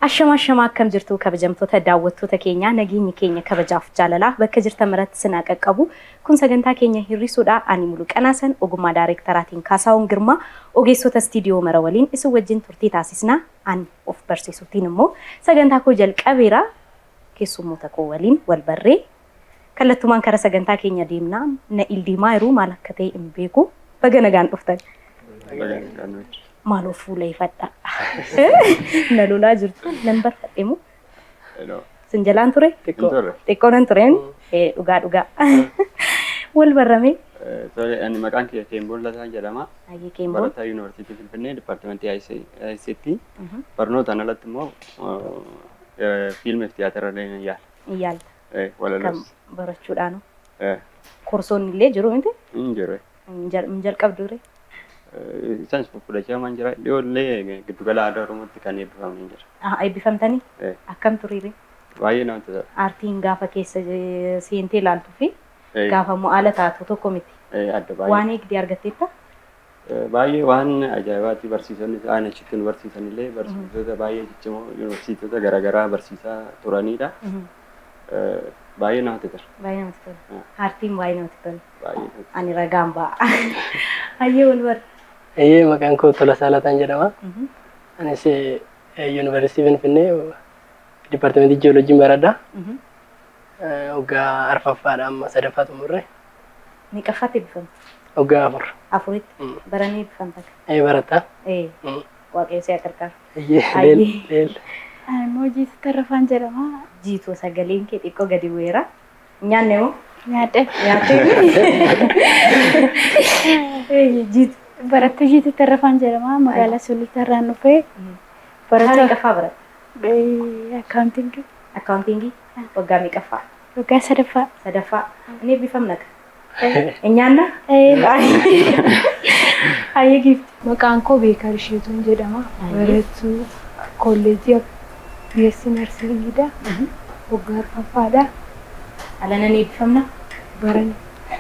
Ashama, ashama, akkam jirtu kabajamtoota daawwattoota keenyaa? Nageenyi keenya kabajaaf jaalalaa bakka jirtan maratti sinaa qaqqabu. Kun sagantaa keenya Hir'isuudha. Ani Mulu Qanaasan, ogummaa daarektaraatiin Kaasaawun Girmaa, ogeessota istiidiyoo mara waliin isin wajjin turtii taasisna. An of barsiisuutiin immoo sagantaa koo jalqabeera. Keessummoota koo waliin wal barree kallattumaan kara sagantaa keenya deemna. Na ildiimaa yeroo maal akka ta'e hin beeku. Baga nagaan dhuftan. Maaloo fuula ifadha. Na lolaa jirtu. Nan barfadhe moo? Sin jalaan ture? Xiqqoo nan tureen. Dhugaa dhugaa. Wal barrame. Tole, ani maqaan kiyya Keemboon Lataa jedhama. Ayyee Keemboon. Barataa Yuunivarsiitii Finfinnee, Dipaartimentii ICT. Barnootaan alatti immoo fiilmii fi tiyaatira illee ni yaala. Ni yaalta. Walaloos. Kan barachuudhaanu. Korsoonni illee jiru miti? Hin jiru. Hin jalqabdu ture? Isaanis fudhachaa waan jira. Dhiyoo illee giddugala aadaa Oromootti kan eebbifamne hin jira. Eebbifamtanii? Akkam turiire? Baay'ee namatti tola. Aartiin gaafa keessa seentee ilaaltuu fi gaafa immoo haala taatu tokko miti. Adda baay'ee. Waan eegdee argatteetta? Baay'ee waan ajaa'ibaati. Barsiisonni isaan achitti nu barsiisan illee barsiisota baay'ee ciccimoo yuunivarsiitota garaagaraa barsiisaa turanidha. Baay'ee namatti tola. Baay'ee namatti tola. Aartiin baay'ee namatti tola. Baay'ee. Ani ragaan ba'a. Hayyee, wal bara. Eeyyee, maqaan koo Tolasaa Lataan jedhama. Anis Yuunivarsiitii Finfinnee, Dipaartimentii Jiyooloojiin baradha. Waggaa arfaffaadha, amma sadaffaa xumurre. Meeqaffaatti eebbifamte? Waggaa 4. Afuritti? Baranii eebbifamta? Ee, barataa. Waaqayyo si haa gargaaru. Eeyyee, Hayyee. leel leel. Ani immoo Jiituu Tarrafaan jedhama. Jiituu, sagaleen kee xiqqoo gadi bu'eera. Nyaanne moo? Nyaadhe. Nyaattee? Jiitu. Barattuu Jiituu Tarrafaan jedhama. Magaalaa Sulultaarraan dhufee. Kutaa Barattuu meeqaffaa baratta? Accountingii. Accountingii? Waggaa meeqaffaa? Waggaa sadaffaa. Sadaffaa. Inni eebbifamna ka? Hin nyaanna? Hayyee giifti. Maqaan koo Beekar Isheetuun jedhama. Barattuu kolleejjii BSc Narsingiidha. Waggaa arfaffaadha. Alana ni eebbifamna? Baran.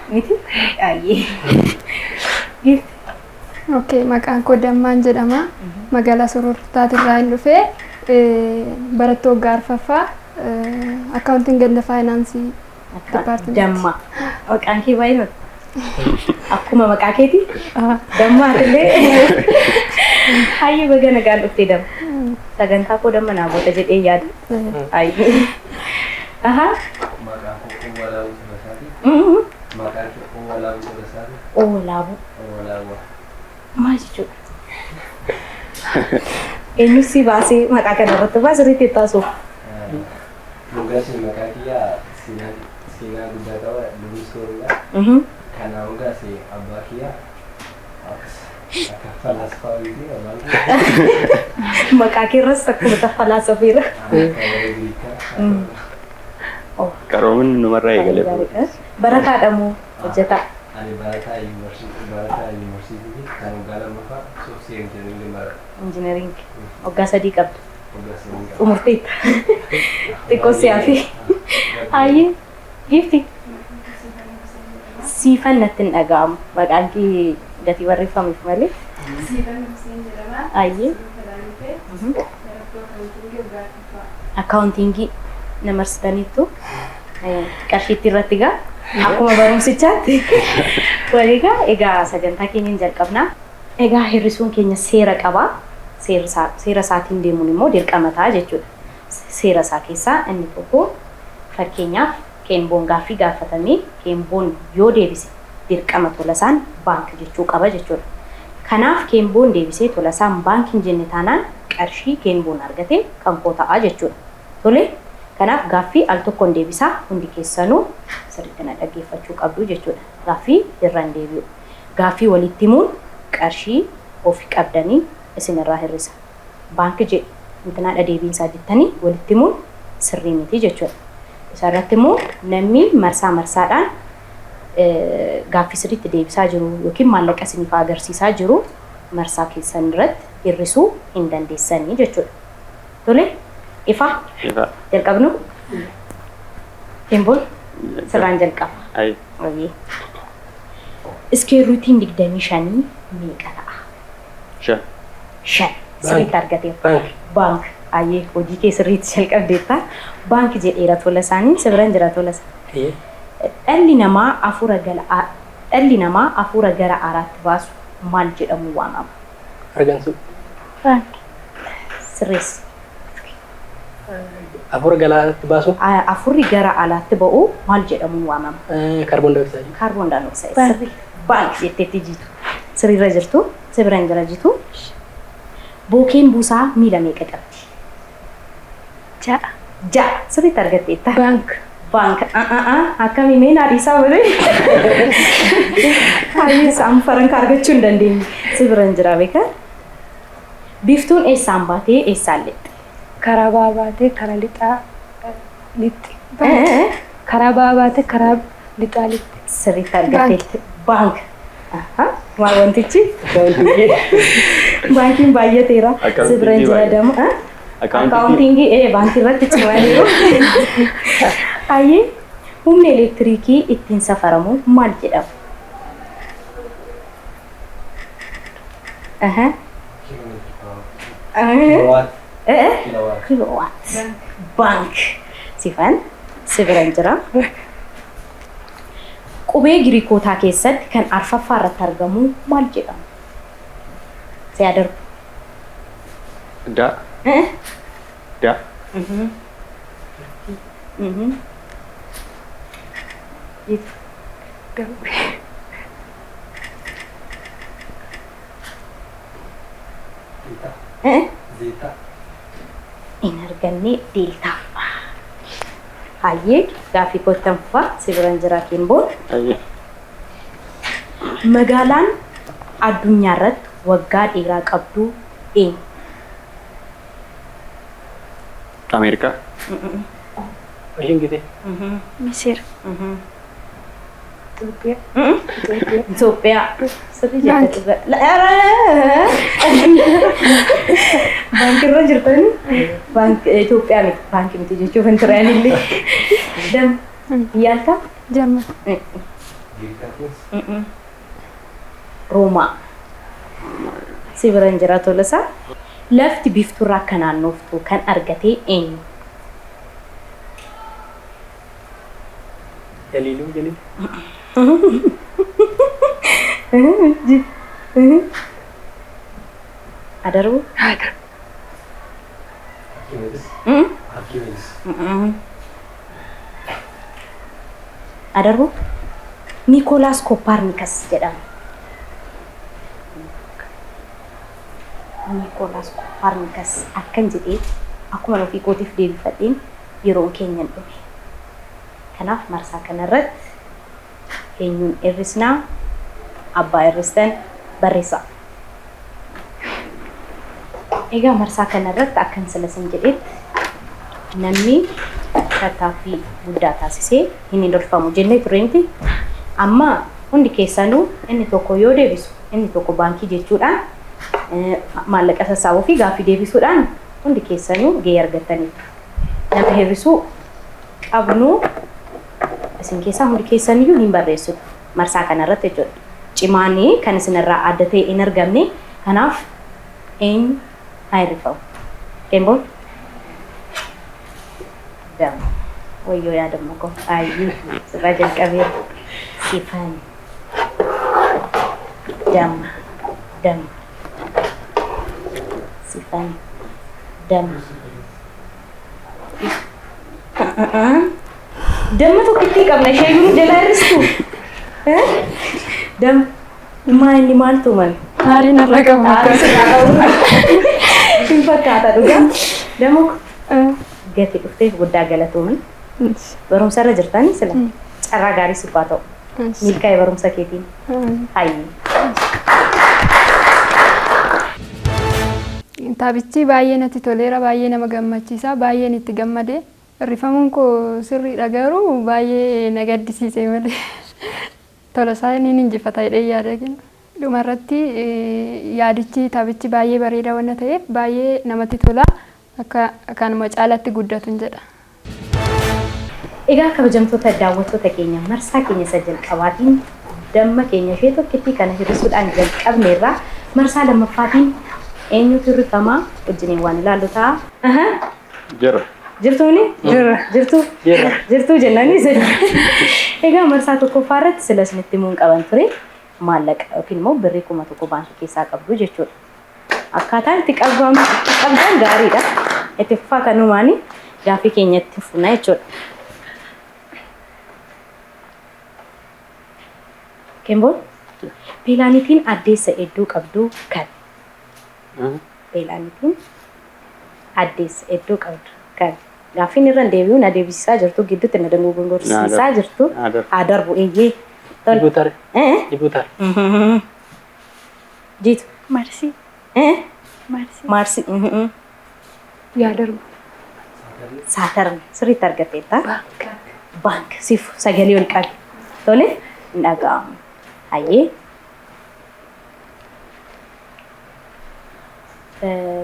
Miti? Hayyee. Giifti. Okay, maqaan koo Dammaan jedhama. Magaalaa Sorortaatirraa hin dhufee, barattuu waggaa arfaffaa, accounting and finance department. Damma. Maqaan kee baay'ee namatti. Akkuma maqaa keeti. Damma illee. Hayyee, baga nagaan dhuftee damma. Sagantaa koo damma naa goota jedhee yaada. Hayyee. Ahaa. Maqaan koo Walaabuu Tolasaati. Maqaan koo Walaabuu Tolasaati. Oolaabuu. Walaabuu. Maal jechuudha? Eenyu si baasee maqaa kana irratti baasiriitti taasuuf? Moggaasni maqaa kiyyaa seenaa seenaa guddaa qaba. Durii soorudha. Kanaaf moggaase abbaa kiyyaa akkas akka falaasfaa wayiiti abbaan kiyya. Maqaa kee irras akkuma falaasafiira. Akka warra Giriikaa. Qaroominni numarraa eegalee. Barataadha moo hojjetaa? Ani barataa yuunivarsiitii kan waggaa lammaffaa software engineering baradha. Engineering waggaa 3 qabda. Waggaa 3 qaba. Xumurteetta. Xiqqoo si'aa fi. Hayyee giifti. Siifan natti hin dhaga'amu. Maqaan kee gatii barreeffameef malee. Siifan Hussein jedhama. Hayyee. Barattuu accountingii waggaa arfaffaa. Accountingii na marsitaniittu. Qarshiitti irratti gaa akkuma barumsichaatti waliigaa. Egaa sagantaa keenya hin jalqabnaa. Egaa hir'isuun keenya seera qaba. Seera isaatiin deemuun immoo dirqama ta'a jechuudha. Seera isaa keessaa inni tokko, fakkeenyaaf, Keenboon gaaffii gaafatamee Keenboon yoo deebise dirqama Tolasaan baank jechuu qaba jechuudha. Kanaaf Keenboon deebisee Tolasaan baank hin jenne taanaan qarshii Keenboon argate kan koo ta'a jechuudha. Tole, kanaaf gaaffii al tokkoon deebisaa, hundi keessanuu sirriitti na dhaggeeffachuu qabdu jechuudha. Gaaffii irra hin deebi'u. Gaaffii walitti himuun qarshii ofi qabdanii isinirraa hir'isa. Baank jedhi intinaadha deebiinsaa jettanii walitti himuun sirrii miti jechuudha. Isa irratti immoo namni marsaa marsaadhaan gaaffii sirriitti deebisaa jiru yookiin maallaqa isiniif agarsiisaa jiru marsaa keessan irratti hir'isuu hin dandeessanii jechuudha. Tole, ifa? Ifa. Jalqabnu? Keenboon, sirraan jalqaba. Ayi. Ayyee. Square rootiin 25 meeqa ta'a? 5. 5. Sirriitti argateera. Baank. Baank. Ayyee, hojii kee sirriitti jalqabdeetta. Baankii jedheera Tolasaanii, si biran jira Tolasa. Eeyyee. Dhalli namaa hafuura gara alaatti baasu maal jedhamu waamama? Argansuu. Baankii. Sirreessi. Hafuura galaatti baasu. Hafuurri gara alaatti ba'u maal jedhamuun waamama? Kaarboon daayoksayidii. Kaarboon daayoksayidii. Sirrii. Baankii jetteetti jiitu. Sirriirra jirtu. Si biran jira jitu. Bookeen buusaa miila meeqa qabdi? 6. 6. Sirriitti argatteetta. Baank. Baank. Akkamii mee naa dhiisaa malee. Hayyee isaan faranka argachuu hin dandeenye. Si biran jira beekaa. Biiftuun eessaan baatee eessaan lixxe? Karaa bahaa baatee karaa lixaa lixxe. Karaa bahaa baatee karaa lixaa lixxe. Sirriitti argatteetti. Baank. Maal wantichi? Baankiin baay'ateera. Si biran jira dama. Akkaawuntiingii baankii irratti cimaniiru. Hayyee, humni elektiriikii ittiin safaramu maal jedhama? Kilowaat. Kilowaat. Baank. Sifan si biran jira. Qubee Giriikootaa keessatti kan arfaffaa irratti argamu maal jedhama? Si adarbu. Da. Da. Zeeta. Hin arganne, deeltaa. Hayyee, gaaffii kottanfaa, si biran jira Keemboon. Hayyee. Magaalaan addunyaa irratti waggaa dheeraa qabdu eenyu? Ameerikaa. Washington. Misir. Itoophiyaa. Itoophiyaa. Sirrii jette dhugaa. Baankirra jirtani? Baankii Itoophiyaa miti. Baankii miti jechuuf hin turan illee. Dam. Yaalta? Jarman. Giriik Ateens. Roomaa. Si biran jira Tolasaa. Lafti biiftuurraa akka naannoftu kan argate eenyu? Jaliiluu Jaliil. Adarbu? Arkimedes. Arkimedes. Adarbu? Niikoolaas Kooppaarnikas jedhama. Niikoolaas Kooppaarnikas akkan jedhee akkuma ofii kootiif deebifadheen yeroon keenya hin dhume. Kanaaf marsaa kanarratti eenyuun hir'isnaa? Abbaa hir'istan barreessaa. Egaa marsaa kanarratti akkan sila sin jedhetti namni tattaaffii guddaa taasisee hin hindorfamu jennee turre miti. Amma hundi keessanuu inni tokko yoo deebisu inni tokko baankii jechuudhaan maallaqa sassaabuu fi gaaffii deebisuudhaan hundi keessanuu gahee argattaniitu. Nama hir'isuu qabnu isin keessaa hundi keessaniyyuu hin barreessitu marsaa kanarratti jechuudha. Cimaanii kan isinirraa adda ta'e hin argamne, kanaaf eenyu haa hir'ifamu? Keemboon? Dama. Wayyoo yaadamma koo. Ayyuu sirraa jalqabeera. Sifan. Damma. Damma. Sifan. Damma. Damma tokkittii qabna, ishee iyyuu jalaa hir'istu. Damma. Maa inni maaltu mali? Aariin irra qabu. Aarii sirraa qabu. Hin fakkaata dhugaa. Damma gati dhufteef guddaa galatoomi. Barumsa irra jirtanii sila. Carraa gaarii siif haa ta'u. Milkaa'ee barumsa keetiin. Hayyee. Taphichi baay'ee natti toleera, baay'ee nama gammachiisa, baay'een itti gammade. Rifamuun koo sirriidha, garuu baay'ee na gaddisiise malee. Tolasaa inni injifata jedhee yaada kenna. Dhumarratti yaadichi taphichi baay'ee bareeda waan ta'eef baay'ee namatti tola. Akka kanuma caalatti guddatu jedha. Egaa kabajamtoota daawwattoota keenya, marsaa keenya isa jalqabaatiin damma keenya ishee tokkittii kana hir'isuudhaan jalqabne irraa marsaa lammaffaatiin Eenyutu hirrifamaa wajjiniin waan ilaallu ta'a. Jira. Jirtuuni? Jira. Jirtuu? Jira. Jirtuu jennanis. Egaa marsaa tokkoffaa irratti sila isinitti himuun qaban ture maallaqa yookiin immoo birrii 1000 baankii keessaa qabdu jechuudha. Akkaataan itti qabdan gaariidha. Itti fufaa kanumaani gaaffii keenya itti fufna jechuudha. Kemboon pilaanitiin addeessa hedduu qabdu kan? Pilaanitiin addeessa hedduu qabdu kan? Gaaffiin irra deebi'u na deebisisaa jirtu gidduutti na dogongorsiisaa jirtu. Haa darbu eeyyee. Jibuutar. Jibuutar. Jiitu. Marsii. Marsii. Marsii. Yaa darbu. Saatarn sirriitti argatteetta. Baank siif sagalee ol qabi. Tole hin dhaga'amu. Hayyee.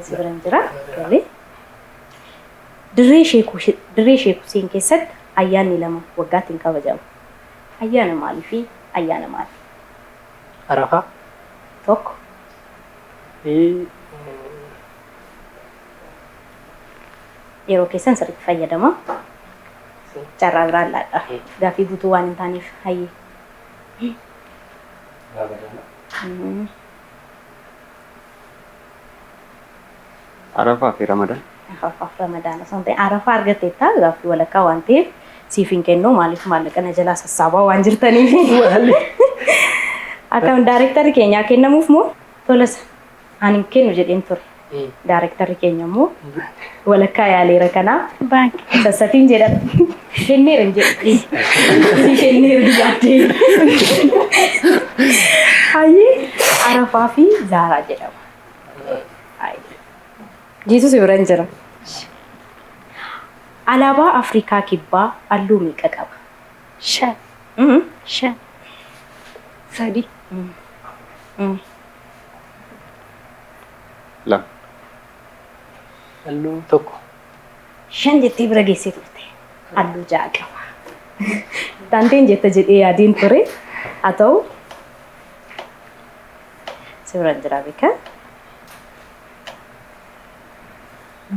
Si biran jira. Tole. Dirree Sheek Huseen keessatti ayyaanni lama waggaatti hin kabajamu. Ayyaana maalii fi ayyaana maali? Arafaa. Tokko. Yeroo keessan sirriitti fayyadama. Carraa biraan laadha. Gaaffii guutuu waan hin taaneef hayyee. Arafaa fi Ramadaan. Arafaa fi Ramadaan osoo hin ta'in Arafaa argatteetta gaaffii walakkaa waan ta'eef siif hin kennu maaliif maallaqa na jalaa sassaabaa waan jirtaniif. Akkam daarektarri keenyaa kennamuuf moo tolasa ani hin kennu jedheen ture. Daarektarri keenya immoo walakkaa yaaleera kanaaf Baankii. sassatiin jedhama. Kenneera hin jedhu. Si kenneera yaaddee. Hayyee Arafaa fi Zaaraa jedhama. Jiitu si biran jira. Alaabaa Afrikaa Kibbaa halluu meeqa qaba? 5. 5. 3. 2. Halluu 1. 5 jettee bira geessee turte. Halluu 6 qaba. Taanteen jetta jedhee yaadiin ture. Haa ta'u si biran jira beekaa.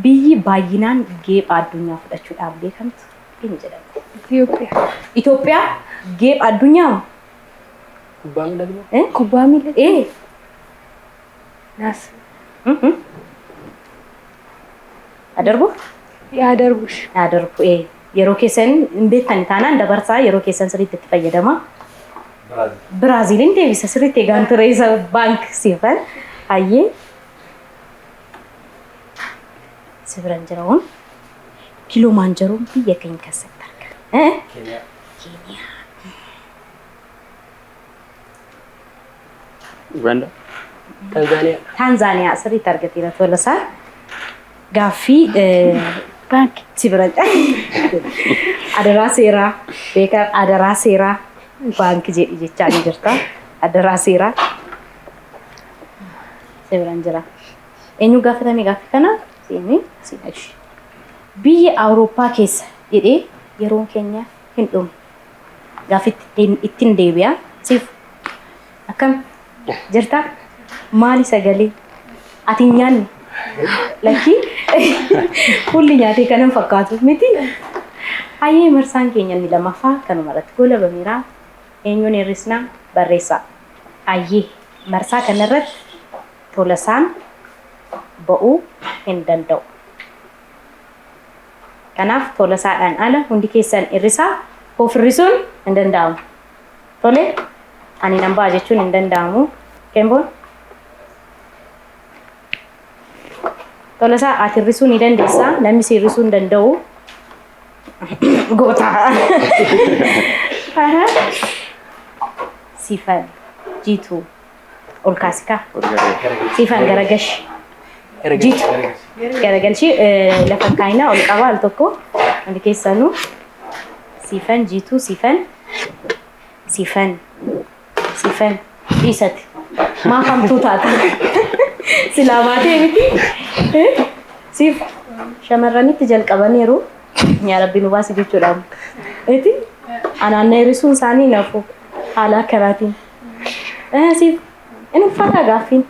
Biyyi baay'inaan geepha addunyaa fudhachuudhaan beekamtu eenyu jedhamti? Itoophiyaa. Itoophiyaa geepha addunyaa? Kubbaa miilaa. Kubbaa miilaa. Ee. Naas. Adarbu? Yaa darbush. Yaa darbu ee. Yeroo keessan hin beektan taanaan dabarsaa yeroo keessan sirriitti itti fayyadama. Biraaziiliin deebisa sirriitti eegaan ture isa baank siifan. Hayyee. Si biran jira woon Kilimanjaaroon biyya keenya keessatti argama. Keeniyaa. Keeniyaa. Uganda. Tanzaaniyaa. Tanzaaniyaa sirriitti argateera Tolasaa. Gaaffii Baankii. si biran adaraa seeraa beekaa adaraa seeraa baankii jedhi jechaa ni jirta. Adaraa seeraa si biran jira. Eenyu gaafatame gaaffii kana? Siinii siin. Biyya Awurooppaa keessa jedhee yeroon keenya hin dhumu. Gaaffii ittiin deebi'a. Siif akkam jirta? Maali sagalee? Ati hin nyaanne? Lakkii fuulli nyaatee kanan fakkaatu miti. Hayyee marsaan keenya inni lammaffaa kanuma irratti goolabameera. Eenyuun hir'isnaa barreessaa. Hayyee marsaa kanarratti Tolasaan ba'uu hin danda'u. Kanaaf Tolasaadhaan ala hundi keessan hir'isaa of hir'isuun hin danda'amu. Tole ani nan ba'a jechuun hin danda'amu. Kemboon Tolasaa ati hir'isuu ni dandeessaa namni si hir'isuu hin danda'u. Goota. Siifan Jiituu ol kaasikaa. Siifan garagashi. Jiitu garagalchi lafa kaayinaa ol qabaa al tokko hundi keessanuu Siifan Jiituu Siifan Siifan Siifan dhiisati. Maaf hamtuu taata? Silaa baatee miti. Siif shamarranitti jalqabaniiru. Yaa Rabbi nu baasi jechuudha. Eti anaan na hir'isuun isaanii nafu haala akkanaatiin. Siif inni uffata gaaffiin.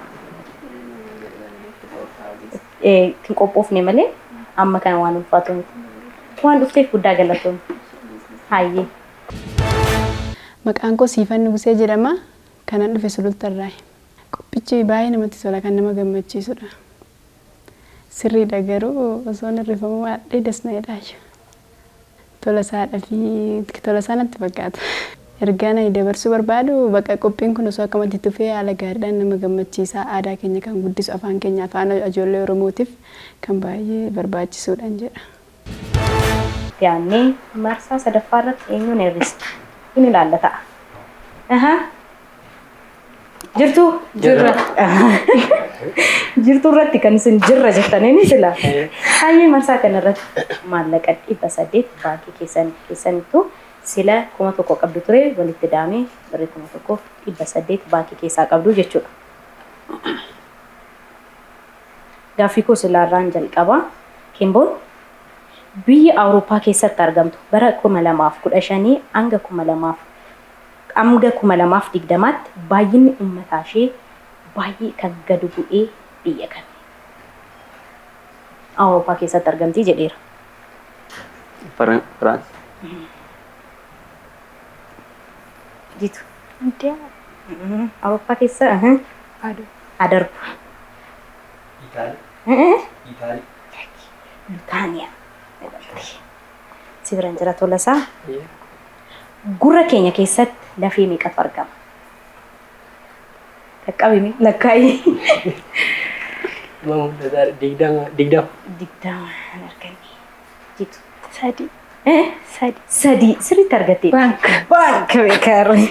Hin qophoofne malee amma kana waan ulfaatu miti. Waan dhufteef guddaa galatoomi. Hayyee. Maqaan koo Siifan Nugusee jedhama. Kanan dhufe Sulultarraayi. Qophichi baay'ee namatti tola kan nama gammachiisudha. Sirriidha garuu osoon hirrifamuu baadhee das na jedhaayyu. Tolasaadha fi Tolasaa natti fakkaata. Ergaan ani dabarsuu barbaadu baqa qophiin kun osoo akkamatti itti fufee haala gaariidhaan nama gammachiisa aadaa keenya kan guddisu afaan keenya afaan ijoollee Oromootiif kan baay'ee barbaachisuudhaan jedha. Itti aannee marsaa sadaffaa irratti eenyuun hir'isna? Kun ilaalla ta'a. Ahaa. Jirtuu? Jirra. Jirtuu irratti kan isin jirra jettanii sila. Hayyee marsaa kana irratti maallaqa 800 baankii keessan keessanittu sila 1000 qabdu ture walitti daamee birrii 1800 baankii keessaa qabdu jechuudha. Gaaffii koo silaarraan jalqaba. Kemboon biyya Awurooppaa keessatti argamtu bara 2015 hanga 2000 hanga 2020tti baay'inni uummataa ishee baay'ee kan gadi bu'ee biyya kami? Awurooppaa keessatti argamti jedheera. Firaans. Jitu. India. Awurooppaa keessa Aduu. adarbu. Itaali. Itaali. Lutaaniyaa jedhamti. Si biraan jira Tolasaa. Gurra keenya keessatti lafee meeqatu argama? Qaqqabimi lakkaa'ii. 20, 20. 20 hin arganne. Jitu. Sadi. Sadi. Sadii sirriitti argatte. Baank. Baank beekaarri.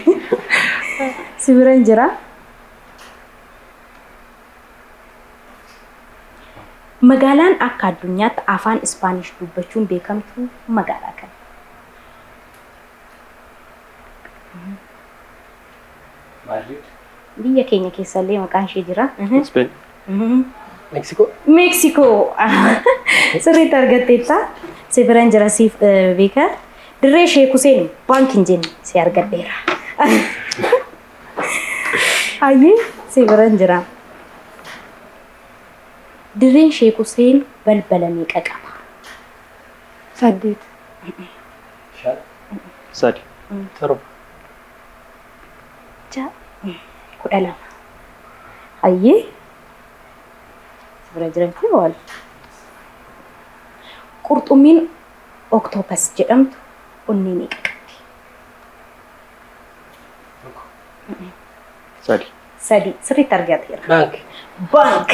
Si biraan jira. Magaalaan akka addunyaatti afaan Ispaanish dubbachuun beekamtu magaalaa kami? Maadrid. Biyya keenya keessallee maqaan ishee jira. Speen. Meeksikoo. Meeksikoo. Sirriitti argatteetta. Si biraan jira siif beeka. Dirree Sheek Huseen baanki hin jenne si argadheera. Hayyee si biraan jira. Dirreen Sheek Huseen balbala meeqa qaba? 8. 5. 3. 7. 6. 12. Hayyee. Si bira jiran kun wal. Qurxummiin oktoopas jedhamtu onnee meeqa qabdi? 1. 3. 3. Sirriitti argateera. Baank. Baank.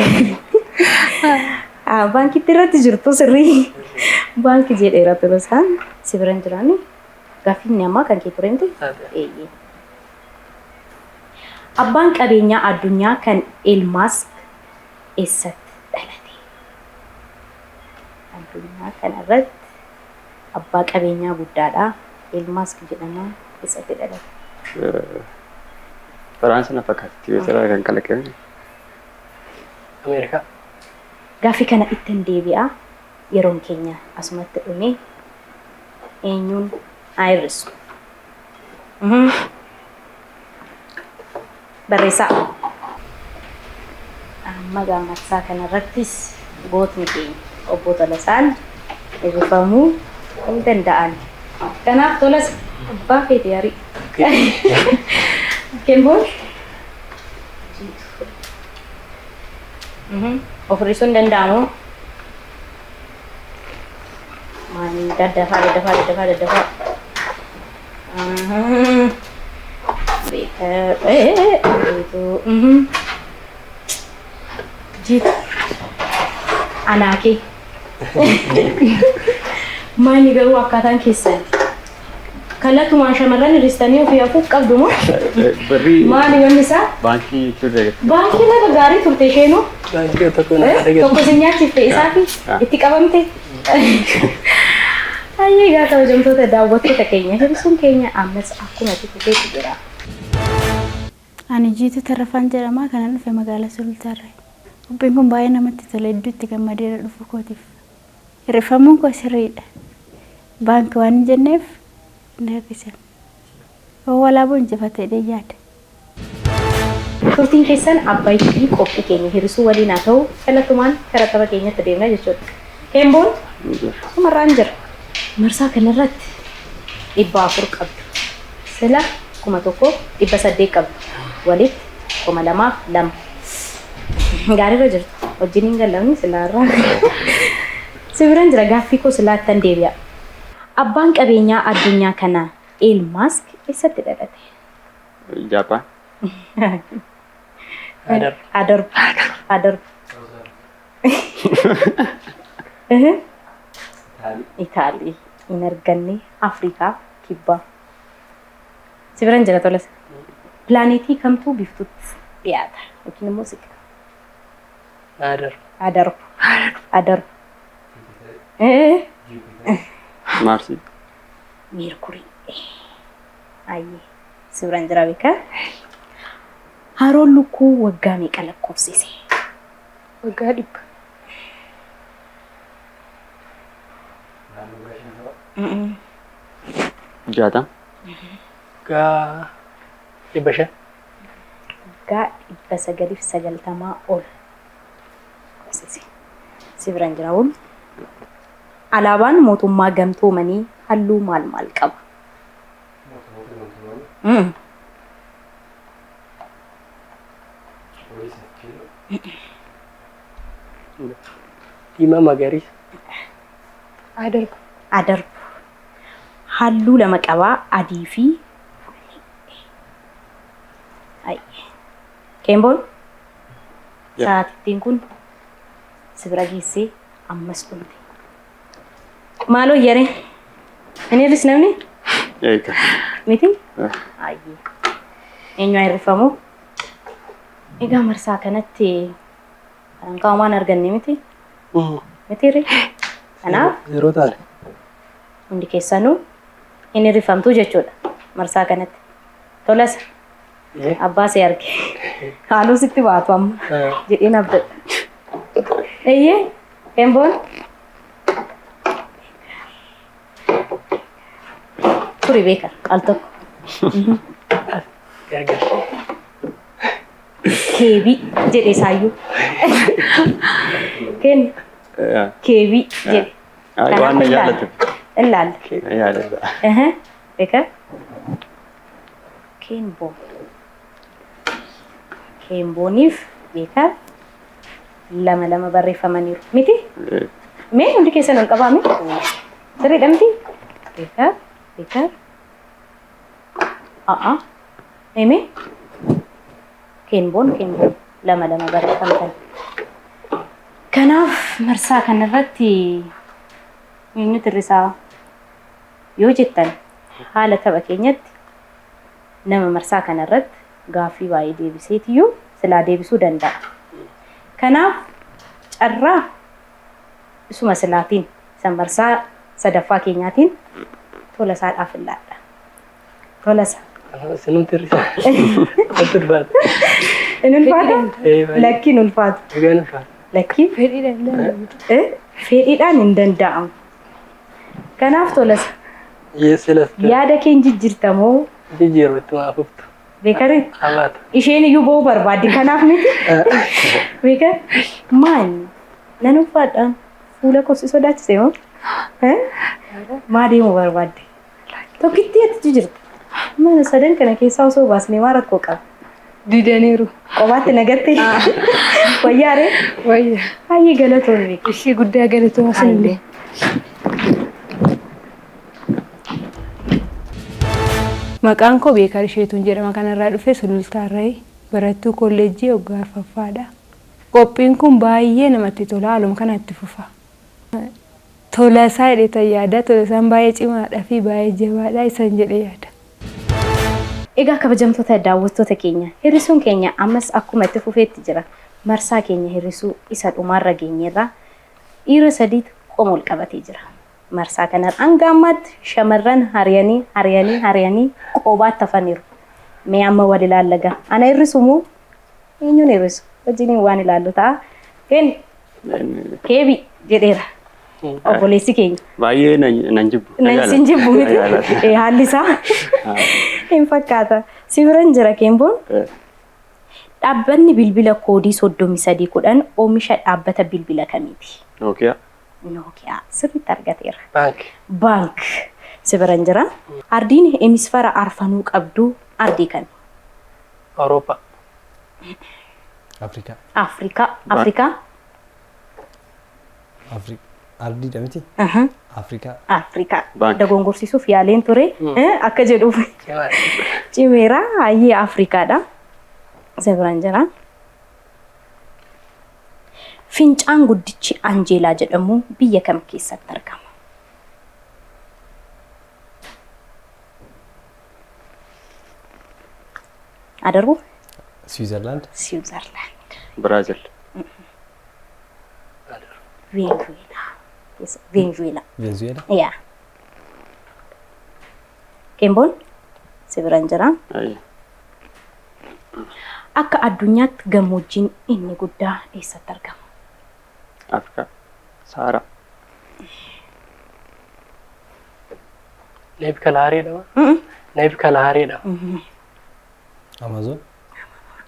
Baankitti irratti jirtu sirrii. Baanki jedheera Tolasaan. Si bira hin jiraanne gaaffiin ammaa kan kee ture miti? Eeyyee. Abbaan qabeenyaa addunyaa kan Elon Musk eessatti dhalate? Addunyaa kanarratti abbaa qabeenyaa guddaadha. Elon Musk jedhama. Eessatti dhalate? Firaansi na fakkaatti. Tiwiitara kan kalaqame. Ameerikaa. Gaaffii kana ittiin deebi'a. Yeroon keenya asumatti dhume eenyuun haa hir'isu? Barreessaa. Amma gaammarsaa kanarrattis gootni keenya obbo Tolasaan hir'ifamuu hin danda'an. Kanaaf Tolas abbaa feete yarii. Kenboon. Of hir'isuu hin danda'amu. Maali daddafaa daddafaa daddafaa daddafaa. Beeka beeku. Jitu. Anaa kee. Maali garuu akkaataan keessan? Kallattumaan shamarran hir'istanii ofii hafuuf qabdu moo? Birrii Maali wanni isaa? baankii jechuudha. Baankii lafa gaarii turte isheenuu. Baankii tokko na Tokko dhaggeeffatu. si nyaachifte isaa fi itti qabamte. Hayyee egaa kabajamtoota daawwattoota keenya hir'isuun keenya ammas akkuma itti fufeetu jira. Ani Jiituu Tarrafaan jedhama. Kanan dhufe magaalaa Sulultaarraa. Qophiin kun baay'ee namatti tola. Hedduu itti gammadeera dhufuu kootiif. Hir'ifamuun koo sirriidha. Baankii waan hin jenneef hin hir'isan. Walaaboo injifatee yaada. Turtiin keessan Abbaay TV qophii keenya hir'isuu waliin haa ta'u kallattumaan gara tapha keenyatti deemna jechuudha. Keenboon sumarraan jira. Marsaa kanarratti 400 qabdu. Sila 1800 qabdu. Walitti 2002. Gaariirra jirtu. Wajjin hin gallamni silaarraa. Si biran jira gaaffii koo silaattan deebi'a. Abbaan qabeenyaa addunyaa kanaa Elon Musk eessatti dhalate? Jaapaan. Adarba. Adarba. Adarba. Itaalii. Hin arganne Afrikaa kibbaa. Si biran jira tolas. Pilaanetii kamtuu biiftuutti dhiyaata yookiin immoo siqa? Adarba. Adarba. Adarba. Maarsii. Meerkurii. Ayyee. Si biran jira beekaa. Haroon lukkuu waggaa meeqa lakkoofsise? Waggaa 100. 60. Waggaa 500. Waggaa 990 ol lakkoofsise. Si biran jira wul. Alaabaan mootummaa gamtoomanii halluu maal maal qaba? Diimaa magariisa. Adarba. Adarba. Halluu lama qabaa adii fi Keenboon sa'aatittiin kun si bira geessee ammas dhumte. Maaloo yaree hin hir'is namni Eega. miti? Ayyee. Eenyu haa hir'ifamu? Egaa marsaa kanatti kan qaamaan arganne miti? Miti ree? Kanaaf Yeroo taane. hundi keessanuu hin hir'ifamtu jechuudha marsaa kanatti. Tolasa abbaa see arge. Haaluu sitti baatu amma jedheen abdadha. Eeyyee Keenboon. Turi beeka al tokko. Gargar. Keebii jedhe isaayyuu. Kenna keebii jedhe. Waan na jaallatu. Ilaalla. Na jaallata. Beeka. Keenboon. Keenbooniif beeka lama lama barreeffamaniiru. Miti? Mee hundi keessan ol qabaa mee? Sirriidha miti? Beeka, beeka. A'a. Mee Keenboon keenboon lama lama barreeffamtan. Kanaaf marsaa kanarratti eenyutu hir'isaa yoo jettan haala tapha keenyatti nama marsaa kanarratti gaaffii baay'ee deebiseetiyyuu silaa deebisuu danda'a. Kanaaf carraa isuma silaatiin isa marsaa sadaffaa keenyaatiin tola isaadhaaf illaadha. Tolasa. Sinumti hir'isa. Natti ulfaata. Inni ulfaata? Baay'ee. Lakkiin ulfaatu. Dhugaan ulfaata. Lakkiin Fedhiidhaan danda'amu. Fedhiidhaan hin danda'amu. Kanaaf tolasa. Silas. Yaada kee hin jijjiirtamoo Jijjiiru ittuma afuftu. beekare? Habaata. Isheen iyyuu ba'uu barbaaddi kanaaf miti. Beekar maal nan ulfaadhaan fuula koo si sodaachise moo? Maa deemuu barbaadde? Tokkittii ati jirta. Mana sadan kana keessaa osoo baasnee maa rakkoo qaba? Didaniiru. Qobaatti nagatte wayyaaree Wayya. baay'ee galatoomii beeku. Ishii guddaa galatooma sinillee. Maqaan koo Beekar Isheetuun jedhama. Kanarraa dhufe Sulultaarraa barattuu kolleejjii waggaa arfaffaadha. Qophiin kun baay'ee namatti tola. Haaluma kana itti fufa. Tolasaa jedhee yaada. Tolasaan baay'ee cimaadhaa fi baay'ee jabaadha isan jedhee yaada. Egaa kabajamtoota daawwattoota keenya hir'isuun keenya ammas akkuma itti fufeetti jira. Marsaa keenya hir'isuu isa dhumaarra geenyerra dhiira sadiitu qoma ol qabatee jira. Marsaa kanaan hanga ammaatti shamarran hariyanii hariyanii hariyanii qobaatti hafaniiru. Mee amma wal ilaallaga. Ana hir'isu moo eenyuun hir'isu? Wajjiniin waan ilaallu ta'a. Kenni keebii jedheera. Obboleessi keenya. Baay'ee nan jibbu. Nan sin jibbu miti. Haalli isaa hin fakkaata. Si biran jira Keenboon. Dhaabbanni bilbila koodii 3310 oomisha dhaabbata bilbila kamiiti? Nookiyaa. Nookiyaa sirriitti argateera. Baank. Baank si biran jira. Ardiin hemisfeera arfanuu qabdu ardii kami? Awurooppaa. Afrikaa. Afrikaa. Afrikaa. Ardiidha miti? Afrikaa. Afrikaa. Baank. Dogongorsiisuuf yaaleen ture. Akka jedhuuf Cimaadha. cimeera. Hayyee Afrikaadha. Si biran jira. Fincaan guddichi Anjeelaa jedhamu biyya kam keessatti argama? Adarbu? Swiizerlaand. Swiizerlaand. Biraazil. Veenzuweelaa. Veenzuweelaa. Venezuela. Yaa. Kemboon si biran jira. Ayyee. Akka addunyaatti gammoojjiin inni guddaa eessatti argama? Afrikaa. Sahara. Naayib Kalahariidha. Naayib Kalahariidha. Amazoon.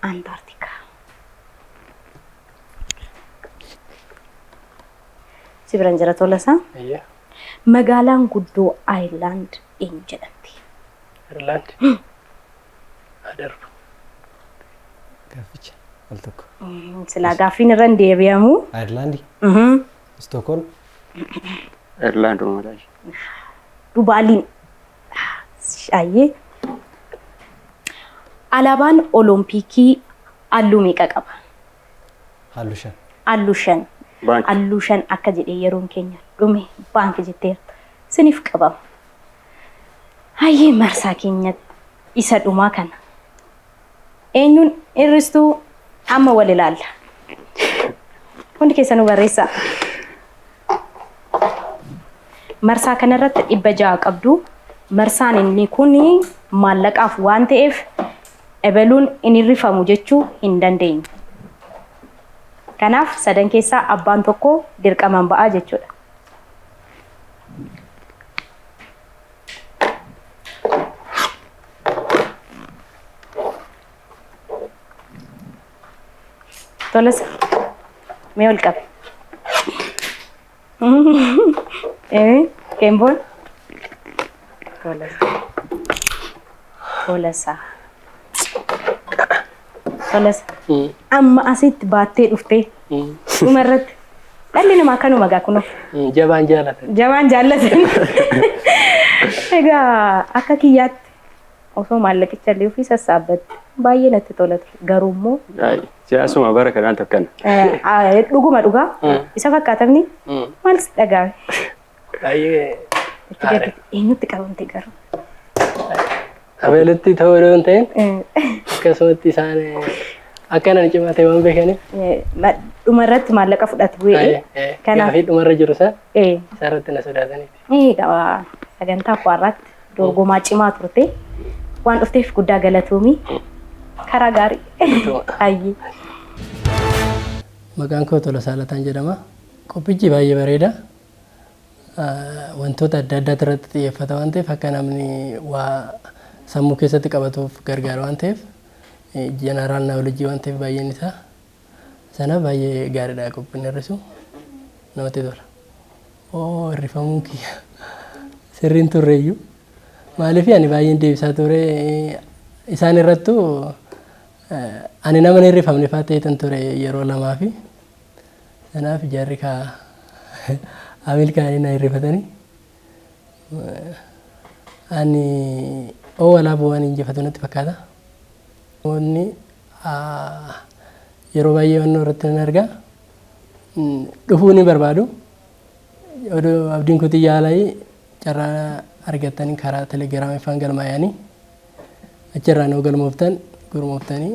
Antaartikaa. Si biran jira Tolasaa. Ayyee. Magaalaan guddoo Aayirlaand eenyu jedhamti? Ayirlaand. Adarbu. Gaafficha. Al tokko. Silaa gaaffiin irra hin deebi'amu. Ayirlaandi. Stookholm. Ayirlaand mataa ishee. Dubaaliin. Ayyee. Alaabaan Olompikii halluu meeqa qaba? Halluu shan. Halluu shan. Baank. Halluu shan akka jedhee yeroon keenya dhume baanki jetteerta. Siniif qabama. Hayyee marsaa keenya isa dhumaa kana. Eenyuun hir'istuu amma wal ilaalla. Hundi keessanuu barreessaa. Marsaa kanarratti 600 qabdu. Marsaan inni kun maallaqaaf waan ta'eef ebaluun hin hir'ifamu jechuu hin dandeenyu. Kanaaf sadan keessaa abbaan tokko dirqamaan ba'aa jechuudha. Tolas, mee ol qabe. Kemboon. Tolasa. Tolasaa. Tolasa. Amma asitti baattee dhuftee dhumarratti dhalli namaa kanuma gaa kunoo. Jabaan jaalatan. Jabaan jaallatan. Egaa akka kiyyaatti osoo maallaqicha illee ofii sassaabbatte baay'ee natti tola ture. Garuu immoo Siyaasuma bara kanaan tokkana. Dhuguma dhugaa isa fakkaatamni maal si dhagaame? Baay'ee Itti gaddite eenyutti qabamte garuu? Abeelitti ta'uu yoo hin ta'in akkasumatti isaan akka nan cimaa ta'e waan beekaniif. Dhumarratti maallaqa fudhatu bu'ee. Kanaaf Gaafii dhumarra jiru san isarratti na sodaataniiti. Egaa sagantaa koo irratti dorgomaa cimaa turte waan dhufteef guddaa galatoomii karaa gaarii. Ayyee. Maqaan koo Tolasaa Lataan jedhama. Qophichi baay'ee bareeda. Wantoota adda addaati irratti xiyyeeffata waan ta'eef akka namni waa sammuu keessatti qabatuuf gargaara waan ta'eef general knowledge waan ta'eef baay'een isaa sanaaf baay'ee gaariidha qophiin hir'isu namatti tola. Oo, hir'ifamuun kiyya sirriin turreeyyuu maaliif ani baay'een deebisaa ture isaan irrattuu ani nama hin hir'ifamne fa'aa ta'eetan ture yeroo lamaa fi sanaaf jarri kaa amil kaanii na hir'ifatanii ani oo walaaboo waan injifatu natti fakkaata. Namoonni yeroo baay'ee wannoo irratti nan argaa dhufuu ni barbaadu. Odoo abdiin kutii yaalaa carraa argatanii karaa telegiraamii faan galmaa'anii achirraan yoo galmooftan gurmooftanii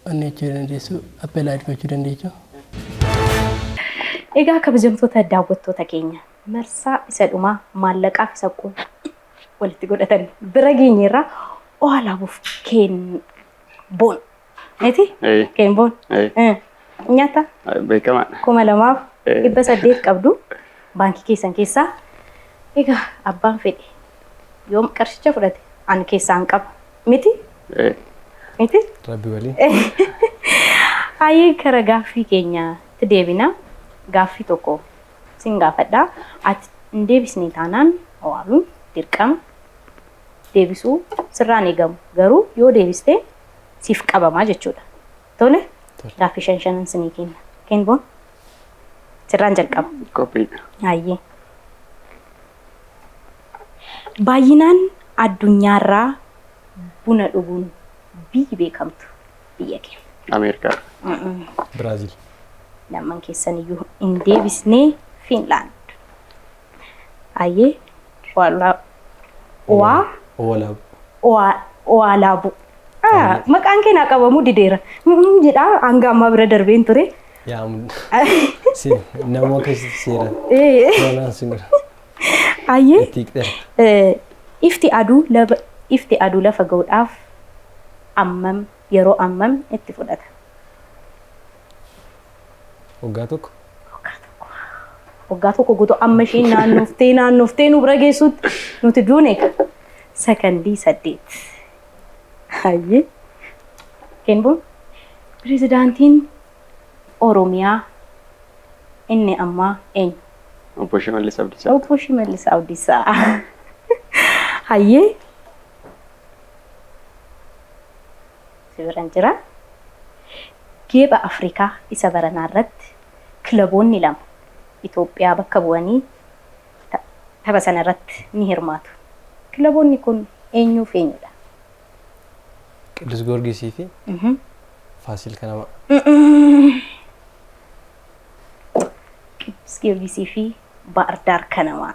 wanni jechuu dandeessu, apply gochuu dandeessu. Egaa kabajamtoota daawwattoota keenya, marsaa isa dhumaa maallaqaaf isa walitti godhatan bira geenyerra oolaabuuf keenboon. Miti? Keenboon. Nyaata? Beekamaadha. 2800 qabdu baankii keessan keessaa. Egaa abbaan fedhe yoom qarshicha fudhate ani keessaan qaba. Miti? Miti? Rabbi waliin. Hayyee kara gaaffii keenyaatti deebina. Gaaffii tokko sin gaafadha. Ati hin deebisne taanaan owaaluun dirqama deebisuu sirraan eegamu. Garuu yoo deebiste siif qabamaa jechuudha. Tole? Gaaffii shan shanan sinii kenna. Keenboon sirraan jalqaba. Qophiidha. Hayyee. Baay'inaan addunyaarraa buna dhuguun biyyi beekamtu biyya keenya. Ameerikaa. Biraazil. Lamman keessan iyyuu hin deebisnee Fiinlaand. Hayyee. Waa Owalaabu. Owaalaabu. Maqaan kee naa qabamuu dideera. Jedhaa hanga ammaa bira darbeen ture. Yaa nama keessatti seera. Pronounce godha. Hayyee. Itti hiiqxeera. Ifti aduu lafa ifti aduu lafa ga'uudhaaf ammam yeroo ammam itti fudhata? Waggaa tokko. Waggaa tokko guutuu amma isheen naannoftee naannoftee nu bira geessutti nuti duune sakandii 8. Hayyee. Keenboon pirezidaantiin Oromiyaa inni ammaa eenyu? Obbo Shimallis Abdiisaa. Obbo Shimallis Abdiisaa. Hayyee. Si biran jira. Geepha Afrikaa isa baranaa irratti kilaboonni lama Itoophiyaa bakka bu'anii tapha sana irratti ni hirmaatu. Kilaboonni kun eenyuuf eenyudha? Qidus Goorgisii fi Faasil Kanamaa. Qidus Giyoorgisii fi Baahir Kanamaa.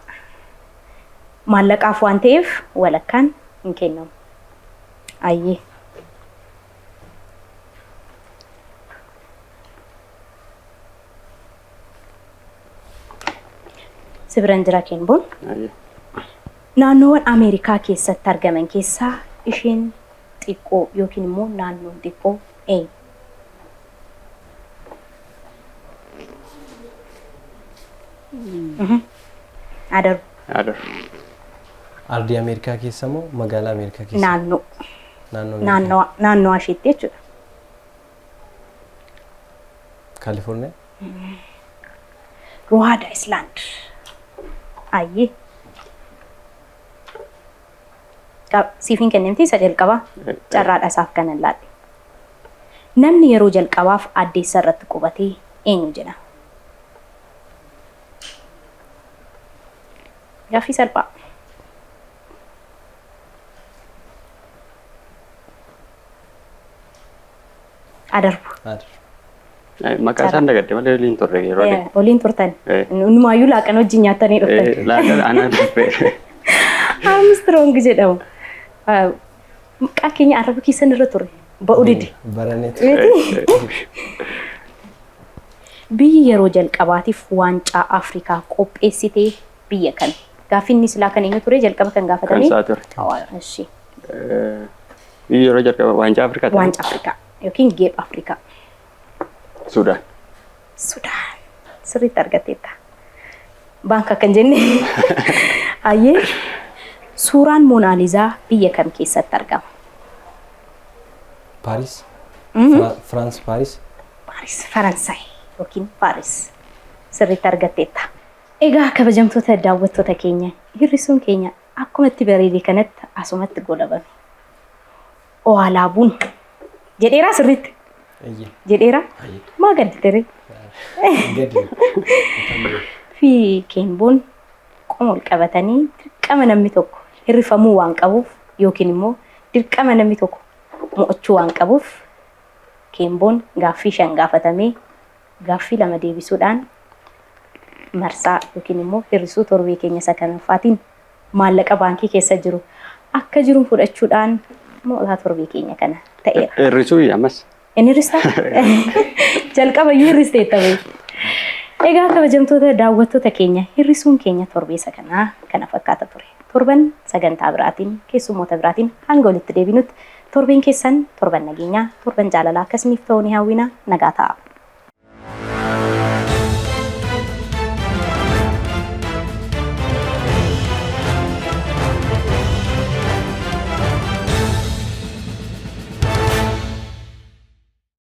Maallaqaaf waan ta'eef walakkaan hin kennamu. Ayyee. Si biran jira Keenboon. Hayyee. Naannoowwan Ameerikaa keessatti argaman keessaa isheen xiqqoo yookiin immoo naannoon xiqqoo eenyu? Adarbu. Adarbu. Ardii Ameerikaa keessa moo magaalaa Ameerikaa keessa? Naannoo. Naannoo Ameerikaa. Naannoo isheetti jechuudha. Kaalifoorniyaa. Rooda Island. Ayyee. Siif hin kennemti isa jalqabaa carraadha isaaf kanan laadhe. Namni yeroo jalqabaaf addeessa irratti qubatee eenyu jedhama? Gaaffii salphaa. Adarbu. Adarbu. Maqaa isaan dagadde malee waliin turre yeroo deemu. Waliin turtan. Numaayyuu laaqana wajjin nyaattanii dhuftan. Laaqana anaan dhufe. Armstrong jedhamu. Maqaa keenya arraba keessan irra ture. Ba'uu dide. Baraneetu. Biyyi yeroo jalqabaatiif waancaa Afrikaa qopheessitee biyya kami? Gaaffinni silaa kan eenyu ture jalqaba kan Kan gaafatame? isaa ture. Ishi. Biyyi yeroo jalqaba waancaa Afrikaa ture. Waancaa Afrikaa yookiin Geep Afrikaa. Sudaan. Sudaan. Sirriitti argatteetta. Baanka kan jenne. Ayyee. Suuraan Moonaalizaa biyya kam keessatti argama? Paaris. Firaans Paaris. Paaris Faransaay yookiin Paaris. Sirriitti argatteetta. Egaa kabajamtoota daawwattoota keenya hir'isuun keenya akkuma itti bareede kanatti asumatti golabame. Owaalaabuun jedheeraa sirriitti Eeyyee. jedheera maa gadditere Gadi. fi keenboon qoma ol qabatanii dirqama namni tokko hirrifamuu waan qabuuf yookiin immoo dirqama namni tokko mo'achuu waan qabuuf keenboon gaaffii 5 gaafatamee gaaffii 2 deebisuudhaan marsaa yookiin immoo hir'isuu torbee keenya isa kanaffaatiin maallaqa baankii keessa jiru akka jiru fudhachuudhaan mo'ataa torbee keenya kana ta'eera. Hir'isuu ammas. Inni hir'istaa? Jalqaba iyyuu hir'isteetta bee. Egaa kabajamtoota daawwattoota keenya hir'isuun keenya torbee isa kanaa kana fakkaata ture. Torban sagantaa biraatiin keessummoota biraatiin hanga walitti deebinutti torbeen keessan torban nageenyaa torban jaalalaa akkasiniif ta'uu ni hawwina nagaa ta'a.